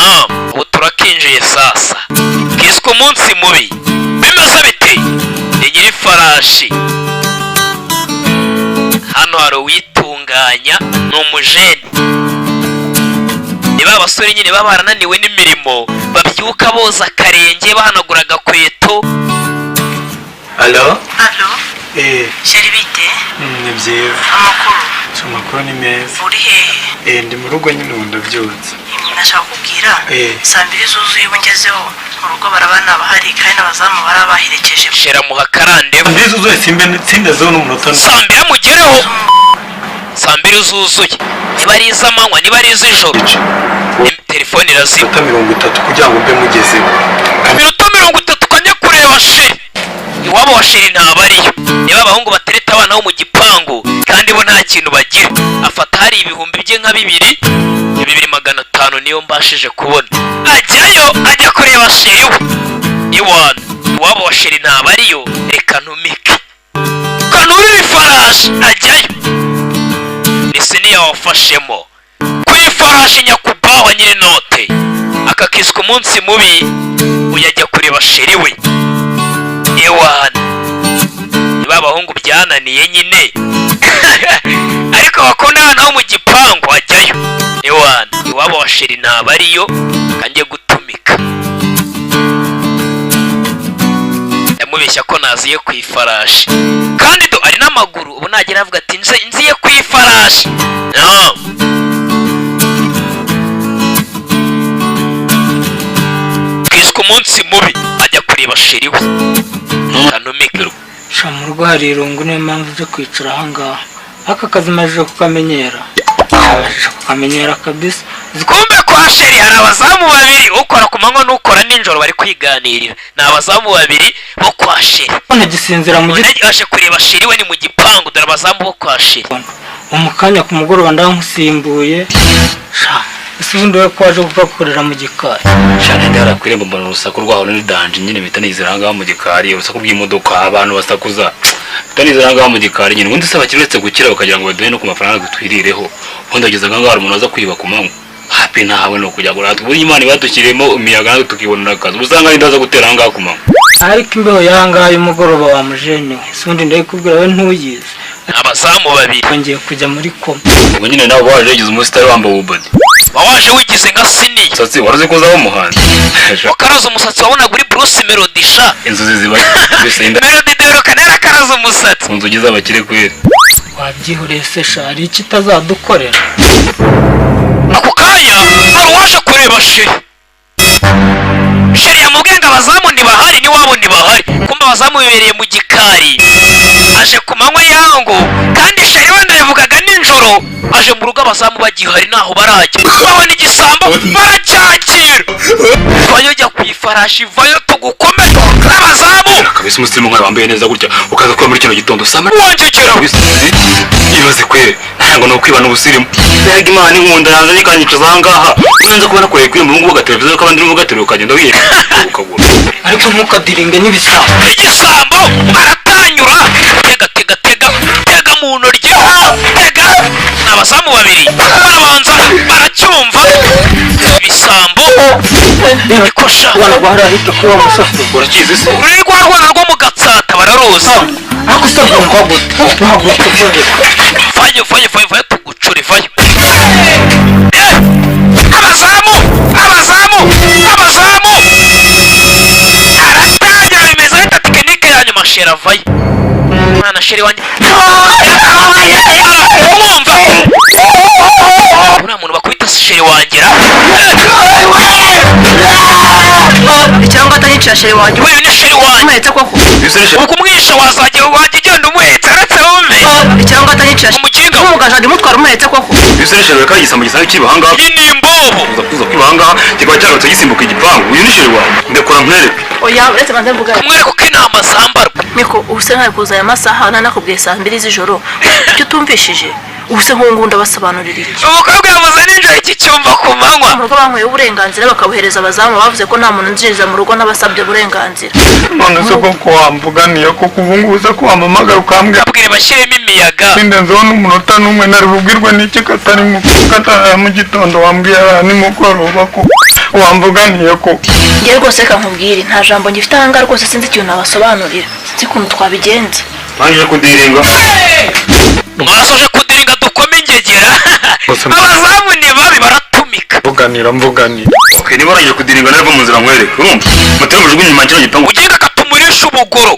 No, ubu turakinjiye sasa. Kiswe Umunsi Mubi. Bimeze bite? Ni Nyirifarashi. Hano hari uwitunganya, ni umujeni. Ni ba basore nyine baba barananiwe n'imirimo, babyuka boza akarenge, bahanagura agakweto. Alo? Alo? Eh. Chéri, bite? Ni byiza. Amakuru? Amakuru ni meza. Uri hehe? Ndi mu rugo nyine, ubu ndabyutse. Nashaka kukubwira. Eh. Saa 2 zuzuye ubu ngezeho mu rugo, baraba bahari kandi n'abazamu baraba baherekeje. Shera muha akarandevu. Mbiri zuzuye simbe sindezeho n'umunota. Saa 2 mugereho, saa 2 zuzuye, niba ari iz'amanywa, niba ari iz'ijoro. Telefone irazima. Iminota 30 kugira ngo mbe mugezeho. Iminota 30 ukajya kureba chéri. Iwabo wa chéri ntabwo ariyo. Niba abahungu batereta abana bo mu gipangu kandi bo nta kintu bagira, afata hari ibihumbi bye nka 2, 2,500 niyo mbashije kubona. Ajyayo, ajya kureba chéri we iwana. Iwabo wa chéri ntabwo ariyo. Reka ntumike kanurire ifarashi. Ajyayo, ni siniya wafashemo ku ifarashi, nyakubahwa nyir'inote. Aka kiswe Umunsi Mubi. Uyu ajya kureba chéri we ewana. Niba abahungu byananiye nyine ariko bakunda abana bo mu gipangu, ajyayo ewana. Iwabo wa chéri ntabwo ariyo. Kanjye gutumika, ndamubeshya ko naziye ku ifarashi kandi do ari n'amaguru. Ubu nagera avuga ati nze nziye ku ifarashi no. Kiswe Umunsi Mubi, ajya kureba chéri we. Kanumike. Sha, mu rugo hari irungu, niyo mpamvu uje kwicara ahangaha. Aka kazi majije kukamenyera, nabashije kukamenyera kabisa. Uzi ko Kumbe kwa chéri hari abazamu babiri, ukora ku manywa n'ukora nijoro, bari kwiganirira. Ni abazamu babiri bo kwa chéri. Ntagisinzira mu Undi aje kureba chéri we, ni mu gipangu. Dore abazamu bo kwa chéri. gitondo, mu kanya ku mugoroba ndankusimbuye. Sha, ese ubundi wowe ko waje kugakorera mu gikari? Shana, ndi hariya ku irembo, mbona urusaku rwaho ni danger nyine, mpita nizera ahangaha mu gikari. Urusaku rw'imodoka, abantu basakuza, mpita nizera ahangaha mu gikari nyine. Ubundi se abakire uretse gukira bakagira ngo baduhe no ku mafaranga twirireho, ubundi ageze ahangaha hari umuntu aza kwiba ku manywa? Hapi, ntawe. Ni ukujya gura. Buriya Imana ibadushyiriyemo imiyaga natwe tukibonera akazi, uba usanga ari ndaza gutera ahangaha ku manywa. Ariko imbeho y'ahangaha y'umugoroba wa mujene we, ese ubundi ndayikubwira we ntuyizi. Abazamu babiri. Ngiye kujya muri koma. Ubwo nyine nawe waje wigize umusitari, wambaye ububodi. Uba waje wigize nka siniya. Umusatsi wari uzi ko uzaba umuhanzi. Wakaraze umusatsi, wabonaga uri Bruce Melody sha. Inzozi ziba mbese inda Melody duherukana yarakaraze umusatsi. Ku nzugi z'abakire kweri. Wabyihoreye se sha, hari icyo itazadukorera? Ako kanya hari uwaje kureba chéri. Chéri yamubwiye ngo abazamu ntibahari, n'iwabo ntibahari. Kumbe abazamu bibereye mu gikari. Aje ku manywa yangu kandi chéri wenda yavugaga nijoro. Aje mu rugo abazamu bagihari, ntaho barajya. Babona igisambo baracyakira. Vayo, jya ku ifarashi, vayo tugukome n'abazamu. Kabisa umusirimu nkawe wambaye neza gutya ukaza kuba muri kino gitondo sama. Wongegera. Ibaze kweri, ntabwo ni ukwiba n'ubusirimu. Mbega Imana inkunda yanzanye ikanyicaza aha ngaha, urenze kuba nakoreye kuri mu ngubu agateleviziyo k'abandi n'ubu gateruye ukagenda wiyeka ukagura. Ariko ntukadiringe n'ibisambo. Igisambo aratanyura. Tega, tega, tega, tega mu ntoryi, tega. Ni abazamu babiri barabanza baracyumva ibisambo ikosha. Ubona rwa hariya hirya kuri wa musozi. Urakizi se? Ruri rwa rwana rwo mu Gatsata, bararuzi. Ariko se bwumva gute ntabwo tuvuge? Vayo, vayo, vayo, vayo tugucure, vayo. Eh! Abazamu, abazamu, abazamu aratangira. Bimeze bita tekinike ya nyuma. Chéri avayo. Mwana chéri wanjye, mwumva uriya muntu bakubita si chéri wanjye ra? Cyangwa atanyicira chéri wanjye. Uyu ni chéri wanjye. Umuhetse koko? Ukumwisha wazajya wajya ugenda umuhetse, uretse wumve. Cyangwa atanyicira. Umukinga. Nk'umugaju ajya umutwara umuhetse koko? Ibisore kandi igisambo gisanzwe kiba ahangaha. Iyi ni imbobo. Kuza kuza kwiba ahangaha kikaba cyarutse gisimbuka igipangu. Uyu ni chéri wawe, ndekura nkwereke. Oya, uretse banze mvuga. Kumwereka uko intama zambarwa. Niko ubu se nkawe kuza aya masaha nanakubwiye saa 2 z'ijoro, icyo utumvishije? Ubu se nk'ubu ngubu ndabasobanurira iki? Umukobwa yamuze nijoro, iki cyumva ku manywa. Mu rugo bankuyeho uburenganzira bakabuhereza abazamu. Bavuze ko nta muntu nzinjiza mu rugo n'abasabye uburenganzira. None se koko wamvuganiye koko, ubu ngubu se ko wampamagara ukambwira? Abwire bashyiremo imiyaga. Sindenzeho n'umunota n'umwe. Nari bubwirwe n'iki katari mu katari mu gitondo, wambwiye aha nimugoroba ko Wamvuganiye ko Njye rwose reka nkubwire, nta jambo ngifite ahangaha rwose, sinzi ikintu nabasobanurira, sinzi ukuntu twabigenza. Urangije kudiringa? Mwasoje kudiringa, dukome ingegera. Abazamu ni babi, baratumika. Mvuganira, mvuganira. Okay, niba urangije kudiringa nawe va mu nzira nkwereke, urumva? Mutera umujugunye inyuma kino gipangu. Ugenda akatumurisha ubugoro,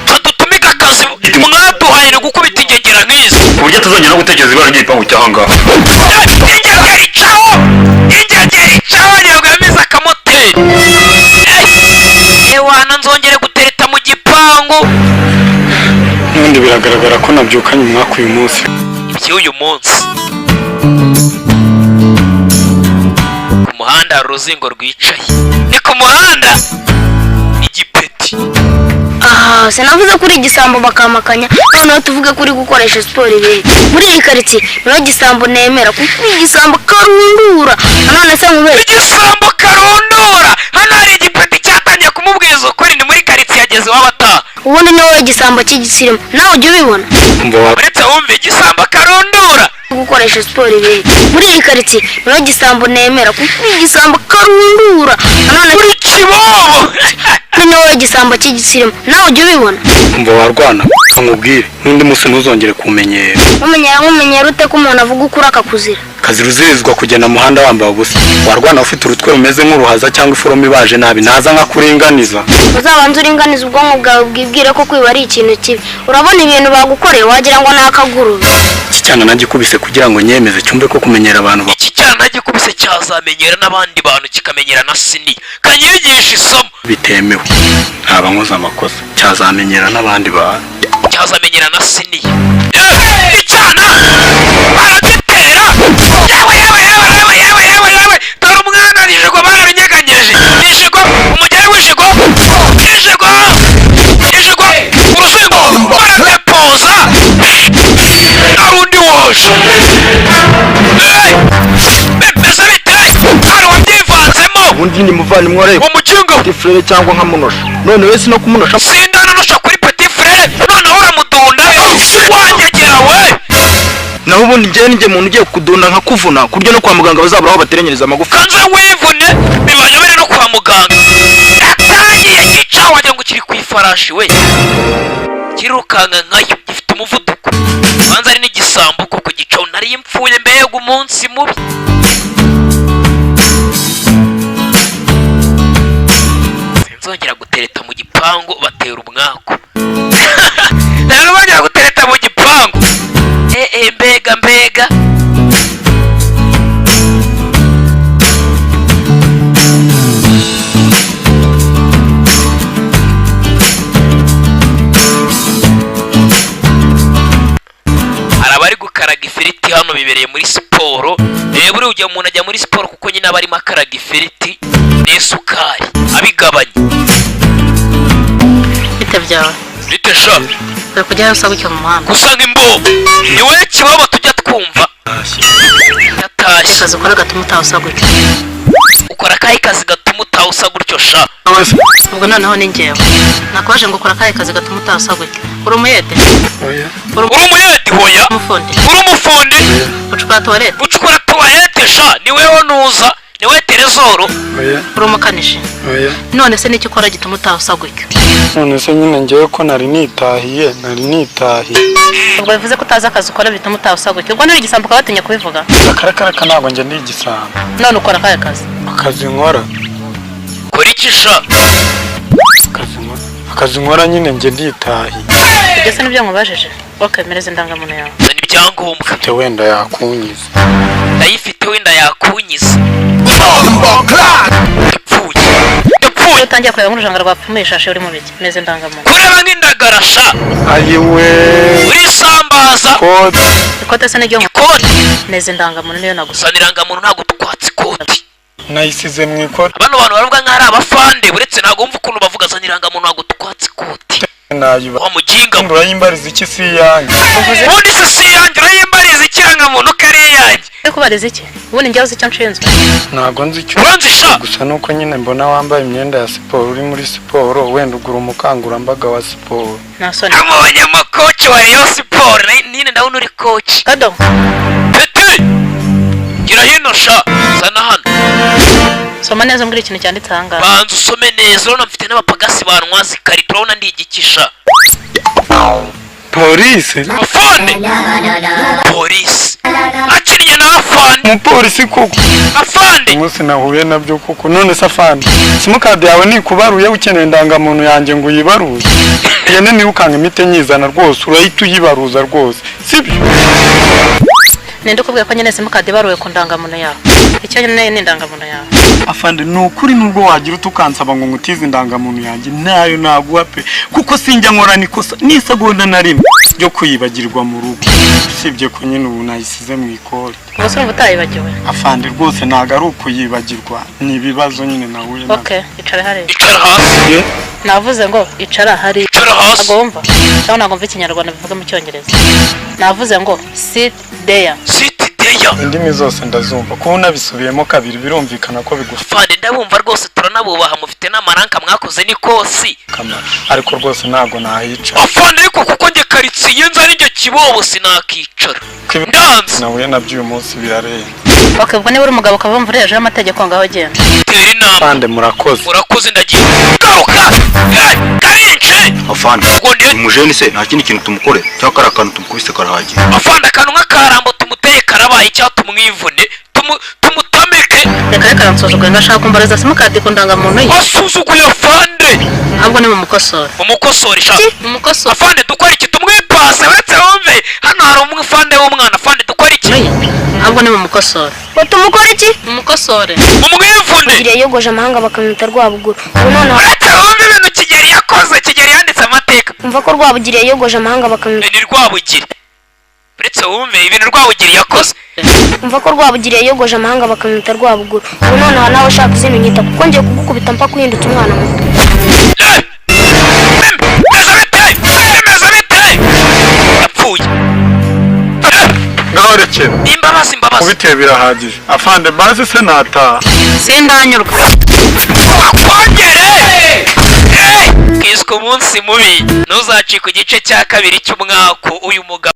tudutumike akazi mwaduhaye ni gukubita ingegera nk'izi. Ku buryo atazongera no gutekereza ibara ry'igipangu cy'ahangaha. Ingegera icaho, ingegera icaho, ntabwo yamize akamoteri. Ewana, nzongere gutereta mu gipangu. N'ubundi biragaragara ko nabyukanye umwaka uyu munsi. Iby'uyu munsi, ku muhanda hari uruzingo rwicaye, ni ku muhanda, igipeti. Aha sinavuze ko uri igisambo bakamakanya, noneho tuvuge ko uri gukoresha siporo ibiri muri iyi karitsiye. Niwe gisambo nemera, kuko uri igisambo karundura. Nanone se nkubere? Igisambo karundura. Hano hari igipeti cyatangiye kumubwiza ukuri, ni muri karitsiye, ageze iwabo ataha. Ubundi ni wowe gisambo cy'igisirimu, nawe ujya ubibona. Umva wa Uretse wumve, igisambo karundura. Gukoresha siporo ibiri muri iyi karitsiye, niwe gisambo nemera, kuko uri igisambo karundura. Nanone Uri kibobo. ni wowe gisambo cy'igisirimu, nawe ujya ubibona. Umva warwana, nkubwire, n'undi munsi ntuzongere kumenyera. Nkumenyera, nkumenyera ute ko umuntu avuga ukuri akakuzira? Kazi ruzirizwa kugenda mu muhanda wambaye ubusa. Warwana, ufite urutwe rumeze nk'uruhaza cyangwa iforomo ibaje nabi, naza nkakuringaniza. Uzabanze uringanize ubwonko bwawe, bwibwire ko kwiba ari ikintu kibi. Urabona ibintu bagukoreye, wagira ngo ni akagurube. Iki cyana nagikubise kugira ngo nyemeze cyumve ko kumenyera abantu Iki cyana gikubise cyazamenyera n'abandi bantu, kikamenyera na siniya, kanyigisha isomo. bitemewe. Ntaba nkoze amakosa, cyazamenyera n'abandi bantu. Cyazamenyera na siniya. Icyana baragitera. Yewe, yewe, yewe, yewe, yewe, yewe, yewe, dore umwana, ijigo barabinyeganyeje, ijigo, umugeri w'ijigo, ijigo, ijigo, uruzingo baradepoza, hari undi woje. Bimeze bite? Hari uwabyivanzemo. Ubundi ni muvandimwe wareye Umukingo. petit frère cyangwa nkamunosha, none we no kumunosha. Sindananusha kuri petit frère, noneho uramudunda wanyegera we. Naho ubundi njyewe ninjye muntu ugiye kudunda nkakuvuna, ku buryo no kwa muganga bazabura aho bateranyiriza amagufa. Kanze wivune, bibayobere no kwa muganga. Yatangiye gica, wagira ngo kiri ku ifarashi we, kirukanka nkayo, gifite umuvuduko, banza ari n'igisambo koko. Gicaho nari mpfuye, mbega umunsi mubi! Sinzongera gutereta mu gipangu, batera umwaku. Rero bongera gutereta mu gipangu, eh mbega mbega! Hari abari gukaraga ifiriti hano, bibereye muri siporo. Reba, buriya ujya umuntu ajya muri siporo kuko nyine aba arimo akaraga ifiriti n'isukari abigabanya. Bite byawe? Bite sha? Uri kujyayo usa gutya mu muhanda? Gusa nk'imbobo, ni wowe kibaba tujya twumva yatashye. Akazi ukora gatuma utaha usa gutya? Ukora akahe kazi gatuma utaha usa gutyo sha? Ubwo noneho ni njyewe nakwaje ngo ukora akahe kazi gatuma utaha usa gutya? Uri umuyede? Uri umuyede? Hoya. Umufundi? Uri umufundi? Ucukura tuwarete? Ucukura tuwarete sha? Ni weho nuza, ni we terezoro? Uri umukanishi? None se nicyo ukora gituma utaha usa gutya? None se nyine ngewe ko nari nitahiye, nari nitahiye. Ubwo bivuze ko utazi akazi ukora bituma utaha usa gutya? Ubwo nturi igisambo ukaba watinya kubivuga? Akarakaraka, ntabwo njye ndi igisambo. None ukora akahe kazi? Akazi nkora? Kora iki sha? Akazi nkora, akazi nkora nyine njye nditahiye. Ibyo se nibyo nkubajije? Ok, mereza indangamuntu yawe. Zana ibyangombwa. Mfite, wenda yakunyiza. Ndayifite, wenda yakunyiza. Ndapfuye, ndapfuye. Iyo utangiye kureba nk'urujanga rwapfumuye ishashi, uri mu biki? Meza indangamuntu. Kureba nk'indagara sha. Ayiwe! Urisambaza. Kode. Ikote se niryo? Ikoti. Neza indangamuntu niyo nagusa. Zana irangamuntu, ntabwo twatse ikoti. Nayisize mu ikoti. Bano bantu baravuga nk'aho ari abafande, uretse ntabwo wumva ukuntu bavuga: zana irangamuntu, ntabwo twatse ikoti. Nayiba. Wa muginga we. Urayimbariza iki? Si iyanjye. Ubundi se si iyanjye? Urayimbariza ikirangamuntu ko ari iyanjye? Uri kubariza iki? Ubundi njyewe uzi icyo nshinzwe? Ntabwo nzi icyo. Uranzi sha? Gusa nuko nyine mbona wambaye imyenda ya siporo, uri muri siporo, wenda ugura umukangurambaga wa siporo. Nta soni. Amubonyemo coach wa Rayon Sport. Nyine ndabona uri coach. Kado. Peti, gira hino sha, zana hano. Soma neza umbwire ikintu cyanditse ahangaha. Banza usome neza. Urabona mfite n'abapagasi bantwaza ikarito, urabona ndi igikisha. Polisi. Afande, polisi akinnye na afande. Umupolisi koko. Afande. Umunsi nahuye nabyo koko. None se afande, simukadi yawe nikubaruye, ukeneye indangamuntu yanjye ngo uyibaruze? Ihene niba ukanga imiti nyizana rwose, urahita uyibaruza rwose, sibyo? Ninde ukubwiye ko nyine simukadi ibaruwe ku ndangamuntu yawe? Icyo nyine ni indangamuntu yawe. Afande, ni ukuri nubwo wagira ute ukansaba ngo ngutize indangamuntu yanjye, ntayo naguha pe, kuko sinjya nkora n'ikosa n'isegonda na rimwe ryo kuyibagirwa mu rugo, usibye ko nyine ubu nayisize mu ikore. Ubwo se urumva utayibagiwe? Afande, rwose ntabwo ari ukuyibagirwa, ni ibibazo nyine nahuye nabyo. Okay, icara hariya. Icara hasi. Ye? Navuze ngo icara hariya. Icara hasi. Ntabwo wumva cyangwa ntabwo mva ikinyarwanda, bivuge mu cyongereza? Navuze ngo sit there. Sit there. Indimi zose ndazumva, kuba unabisubiyemo kabiri birumvikana ko bigufite Afande, ndabumva rwose, turanabubaha, mufite n'amaranka, mwakoze n'ikosi. akamaro, ariko rwose ntabwo nahica. Afande, ariko kuko njye karitsiye nzi ari njye kibobo, sinakicara. Ndanze. Nahuye nabyo uyu munsi birarenze. Okay, ubwo niba uri umugabo ukaba wumva uri hejuru y'amategeko, ngaho genda. Tera inama. Afande, murakoze. Murakoze, ndagiye. Garuka. Hey, karince. Afande. Ubwo ndi Umujeni se nta kindi kintu tumukore, cyangwa kariya kantu tumukubise karahagije? Afande, akantu nk'akarambo tumuteye karabaye, cyangwa tumwivune, tumutamike. Reka reka, aransuzugura ngo ashaka kumbariza simukadi ku ndangamuntu ye. Asuzuguye afande. Ahubwo ni mumukosore. Mumukosore sha. Mumukosore. Afande, dukora iki? Tumwipase? Uretse wumve, hano hari umufande w'umwana. Afande, dukora iki? Ahubwo ni mumukosore. Ngo tumukore iki? Mumukosore. Mumwivune. Kigeli yogoje amahanga bakamwita Rwabuguru, ubu noneho Uretse wumve ibintu Kigeli yakoze. Kigeli yanditse amateka. Umva ko Rwabugiri yayogoje amahanga bakamwita Ni Rwabugiri. Uretse wumve ibintu Rwabugiri yakoze. Umva ko Rwabugiri yayogoje amahanga bakamwita Rwabuguru, ubu noneho nawe ushaka izina unyita, kuko ngiye kugukubita mpaka uhindutse umwana muto. Eh! Bimeze bite? Bimeze bite? Yapfuye. Eh! Ngaho rekera. Imbabazi, imbabazi. Kubiteye birahagije afande, bazi se nataha. Sindanyurwa. Kongere kiswe umunsi mubi, ntuzacike igice cya kabiri cy'umwaka uyu mugabo.